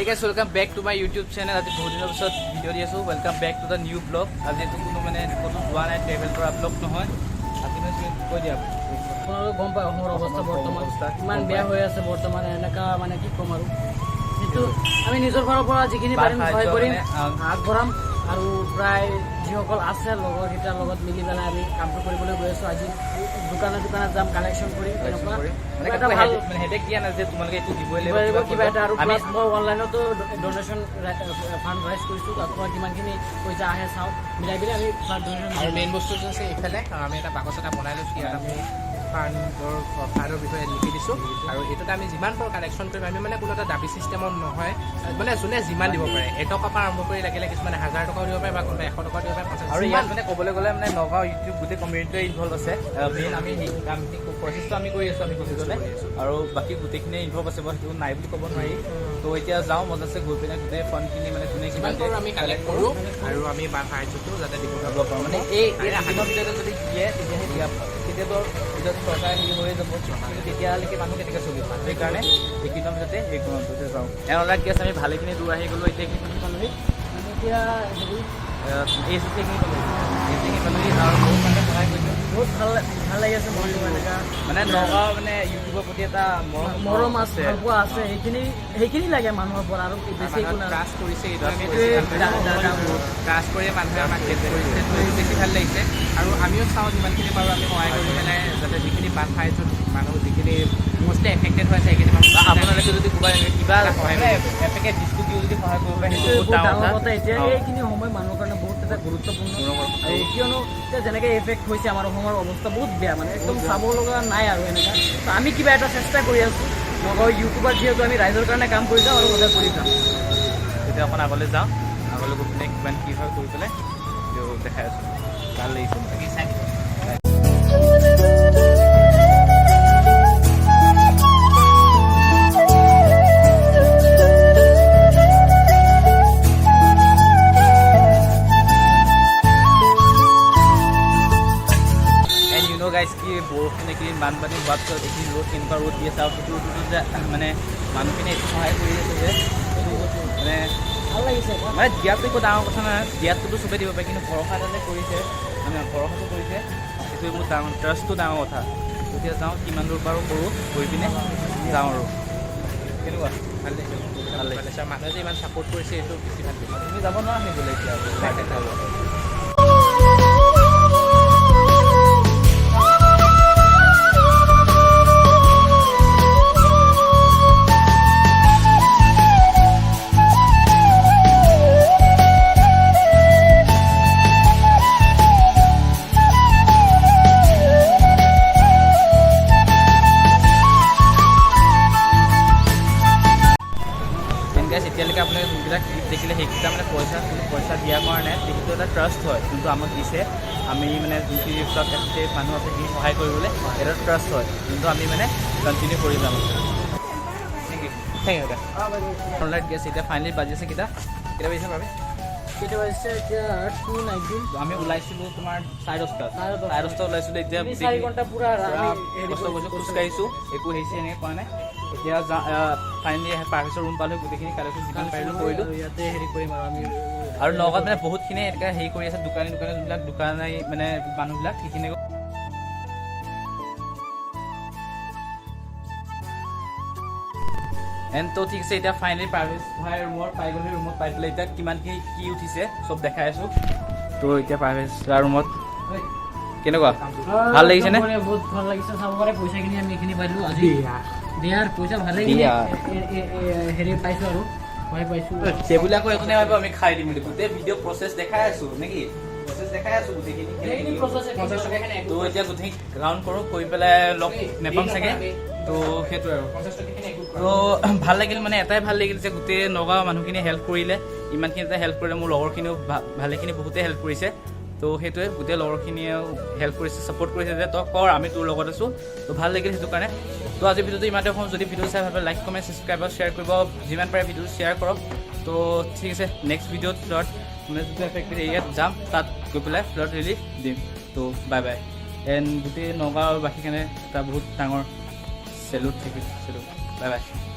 Guys, welcome back to my YouTube channel. আজি বহুত দিনৰ পিছত ভিডিঅ' দি আছোঁ। Welcome back to the new vlog. আজি এইটো কোনো মানে ক'তো যোৱা নাই, ট্ৰেভেল কৰা ব্লগ নহয়। আজি মানে তুমি কৈ দিয়া। আপোনালোকে গম পায় অসমৰ অৱস্থা বৰ্তমান অৱস্থা ইমান গম বেয়া পায়। হৈ আছে বৰ্তমান। এনেকা মানে কি ক'ম আৰু, কিন্তু আমি নিজৰ ফালৰ পৰা যিখিনি পাৰিম বান সহায় সাহায্য কৰিম, মানে, আগবঢ়াম। আৰু প্ৰায় যিসকল আছে, লগৰকেইটাৰ লগত মিলি পেলাই আমি কামটো কৰিবলৈ গৈ আছোঁ। আজি দোকানে দোকানে যাম, কালেকশ্যন কৰিম, তেনেকুৱা মানে এটা ভাল মানে হেডেক দিয়া নাই যে তোমালোকে এইটো দিবই দিব লাগিব কিবা এটা। আৰু আমি প্লাছ মই অনলাইনতো ডনেশ্যন ফাণ্ড ৰাইজ কৰিছোঁ। তাৰ পৰা কিমানখিনি পইচা আহে চাওঁ, মিলাই পেলাই আমি ফাণ্ড ডনেশ্যন আৰু মেইন বস্তুটো হৈছে এইফালে আমি এটা বাকচ এটা বনাই লৈছোঁ। ইয়াত আমি ফাণ্ডৰ বিষয়ে লিখি দিছোঁ আৰু এইটোত আমি যিমান পাৰোঁ কালেকশ্যন কৰিম। আমি মানে কোনো এটা দাবী চিষ্টেমত নহয়, মানে যোনে যিমান দিব পাৰে, 1 টকাৰ পৰা আৰম্ভ কৰি লাগিলে কিছুমানে 1000 টকাও দিব পাৰে বা কোনোবাই 100 টকাও দিব পাৰে, 50 আৰু ইয়াত যিমান মানে ক'বলৈ গ'লে মানে নগাঁও ইউটিউব গোটেই কমিউনিটিয়ে ইনভল্ভ আছে। মেইন আমি সেই কামখিনি প্ৰচেছটো আমি কৰি আছোঁ, আমি গোটেইজনে, আৰু বাকী গোটেইখিনিয়ে ইনভল্ভ আছে বাৰু, সেইটো নাই বুলি ক'ব নোৱাৰি। তো এতিয়া যাওঁ, মজাছে গৈ পিনে গোটেই ফাণ্ডখিনি মানে কোনে যিমান কিমান পাৰোঁ আমি কালেক্ট কৰোঁ আৰু আমি বান সাহায্যটো যাতে দিব দিব পাৰোঁ। মানে এই এই দুদিনৰ ভিতৰতে যদি দিয়ে তেতিয়াহে দিয়া, তেতিয়াতো পিছত চৰকাৰে হেৰি হৈয়ে যাব, কিন্তু তেতিয়ালৈকে মানুহ কেনেকৈ চলিব? সেইকাৰণে এইকেইদিনৰ ভিতৰতে হেৰি কৰোঁ। তেতিয়া যাওঁ। এন গেছ আমি ভালেখিনি দূৰ আহি গ'লোঁ। এতিয়া এইখিনি পালোহি। আমি এতিয়া হেৰি এই চি এইখিনি পালোহি, এই এইখিনি পালোহি আৰু বহুত মানুহে সহায় কৰিছে। বহুত ভাল ভাল লাগি আছে মনটো এনেকা। মানে নগাঁও মানে ইউটিউবৰ প্ৰতি এটা মৰম মৰম আছে, ভালপোৱা আছে। সেইখিনি সেইখিনি লাগে মানুহৰ পৰা, আৰু বেছি একো নাই। ট্ৰাষ্ট কৰিছে, এইটো আমি সেইটোৱে বেছি ভাল পাইছোঁ। ট্ৰাষ্ট কৰি মানুহে আমাক হেল্প কৰিছে, তো এইটো বেছি ভাল লাগিছে। আৰু আমিও চাওঁ যিমানখিনি পাৰোঁ আমি সহায় কৰি পেলাই, যাতে যিখিনি বান সাহায্য মানুহ যিখিনি মষ্টলি এফেক্টেড হৈ আছে সেইখিনি মানুহ বা আপোনালোকে যদি ক'ৰবাত এনেকে কিবা সহায় মানে এপেকেট বিস্কুট দিও যদি সহায় কৰিব পাৰে, সেইটো সেইটোৱে বহুত বহুত ডাঙৰ ডাঙৰ কথা। এতিয়া অ। এইখিনি সময় মানুহৰ কাৰণে বহুত এটা গুৰুত্বপূৰ্ণ। গুৰুত্বপূৰ্ণ। আৰু কিয়নো এতিয়া যেনেকৈ এফেক্ট হৈছে, আমাৰ অসমৰ অৱস্থা বহুত বেয়া, মানে একদম চাব লগা নাই আৰু এনেকা। তো আমি কিবা এটা চেষ্টা কৰি আছোঁ। নগাঁও ইউটিউবাৰ যিহেতু আমি ৰাইজৰ কাৰণে কাম কৰি যাওঁ আৰু সদায় কৰি যাম। তেতিয়া অকণ আগলৈ যাওঁ, আগলৈ গৈ পিনে কিমান কি হয় কৰি পেলাই ভিডিঅ' দেখাই আছোঁ। ভাল লাগিছে। বাকী চাই দিব। এণ্ড you know guys, কি বৰষুণ এইকেইদিন বানপানী হোৱাৰ পিছত এইখিনি ৰ'দ কেনেকুৱা ৰ'দ দি আছে আৰু সেইটো ৰ'দতো যে মানে মানুহখিনিয়ে এইটো সহায় কৰি আছে যে সেইটো মানে ভাল লাগিছে। মানে দিয়াটো একো ডাঙৰ কথা নহয়, দিয়াটোতো চবেই দিব পাৰে, কিন্তু ভৰসা এটা যে কৰিছে, মানে ভৰসাটো কৰিছে, সেইটো বহুত ডাঙৰ, ট্ৰাষ্টটো ডাঙৰ কথা। এতিয়া যাওঁ, কিমান দূৰ পাৰোঁ কৰোঁ, কৰি পিনে যাওঁ। আৰু কেনেকুৱা? ভাল লাগিছে, বহুত ভাল ভাল লাগিছে। লাগিছে। আৰু মানুহে যে ইমান ছাপোৰ্ট কৰিছে, এইটো বেছি ভাল লাগিছে। তুমি যাব নোৱাৰা নি বোলে এতিয়া? গাইছ, এতিয়ালৈকে আপোনালোকে যোনবিলাক ক্লিপ দেখিলে, সেইকেইটা মানে পইচা কোনো পইচা দিয়া কৰা নাই। সেইটো এটা ট্ৰাষ্ট হয়, যোনটো আমাক দিছে। আমি মানে যোনখিনি ফ্লাড এফেক্টেড মানুহ আছে, সেইখিনি সহায় কৰিবলৈ এটা ট্ৰাষ্ট হয়, যোনটো আমি মানে কণ্টিনিউ কৰি যাম। Thank U, thank U. Online gas এতিয়া ফাইনেলি বাজি আছে কেইটা? কেইটা বাজিছে বাবে? কেইটা বাজিছে এতিয়া? 2:19। আমি ওলাইছিলোঁ তোমাৰ 10:30ত। 10:30। 10:30ত ওলাইছিলোঁ। এতিয়া তিনি 4 ঘণ্টা পুৰা পুৰা আমি হেৰি কষ্ট কৰিছোঁ, কৰিছোঁ, খোজকাঢ়িছোঁ, একো হেৰি এনেকৈ কৰা নাই। এতিয়া ফাইনেলি পাৰ্ভিছৰ ৰুম পালোঁ। গোটেইখিনি কালেকশ্যন যিমান পাৰিলোঁ কৰিলোঁ। আৰু ইয়াতে হেৰি কৰিম আৰু আমি। আৰু নগাঁৱত মানে বহুতখিনি এনেকৈ হেৰি কৰি আছে, দোকানী দোকানী যোনবিলাক দোকানী মানে মানুহবিলাক সেইখিনি। এণ্ড তো ঠিক আছে, এতিয়া ফাইনেলি পাৰ্ভিছ ভাই ৰুমত পাই গ'লো। ৰুমত পাই পেলাই এতিয়া কিমানখিনি কি উঠিছে চব দেখাই আছোঁ। তো এতিয়া পাৰ্ভিছ ৰুমত কেনেকুৱা, ভাল লাগিছেনে? একদম বহুত ভাল লাগিছে। চাব পাৰে পইচাখিনি আমি এইখিনি পাইছোঁ আজি দিয়াৰ পইচা ভালেখিনি দিয়া। হেৰি পাইছোঁ আৰু সহায় পাইছোঁ। সেইবিলাক আকৌ একো নাভাবিব আমি খাই দিম বুলি। গোটেই ভিডিঅ' প্ৰচেছ দেখাই আছো নেকি? প্ৰচেছ দেখাই আছো গোটেইখিনি। গোটেইখিনি process একদম। 50 টকাখিনি। তো এতিয়া গোটেই ৰাউণ্ড কৰোঁ, কৰি পেলাই লগ নেপাম চাগে, তো সেইটোৱে আৰু। 50 টকাখিনি একো তো ভাল লাগিল, মানে এটাই ভাল লাগিল যে গোটেই নগাঁৱৰ মানুহখিনিয়ে হেল্প কৰিলে, ইমানখিনি এটা হেল্প কৰিলে। মোৰ লগৰখিনিও ভালেখিনি বহুতে হেল্প কৰিছে। তো সেইটোৱে, গোটেই লগৰখিনিয়েও হেল্প কৰিছে, ছাপৰ্ট কৰিছে যে তই কৰ, আমি তোৰ লগত আছোঁ। তো ভাল লাগিল সেইটো কাৰণে। তো আজি ভিডিঅ'টো ইমানতে কওঁ। যদি ভিডিঅ' চাই ভাল পায়, লাইক, কমেণ্ট, ছাবস্ক্ৰাইব আৰু শ্বেয়াৰ কৰিব। যিমান পাৰে ভিডিঅ'টো শ্বেয়াৰ কৰক। তো ঠিক আছে, নেক্সট ভিডিঅ'ত ফ্লড মানে যোনটো এফেক্টেড এৰিয়াত যাম, তাত গৈ পেলাই ফ্লড ৰিলিফ দিম। তো বাই বাই। এণ্ড গোটেই নগাঁৱৰ বাসীৰ কাৰণে এটা বহুত ডাঙৰ চেলুট থাকিল। Salute, bye bye.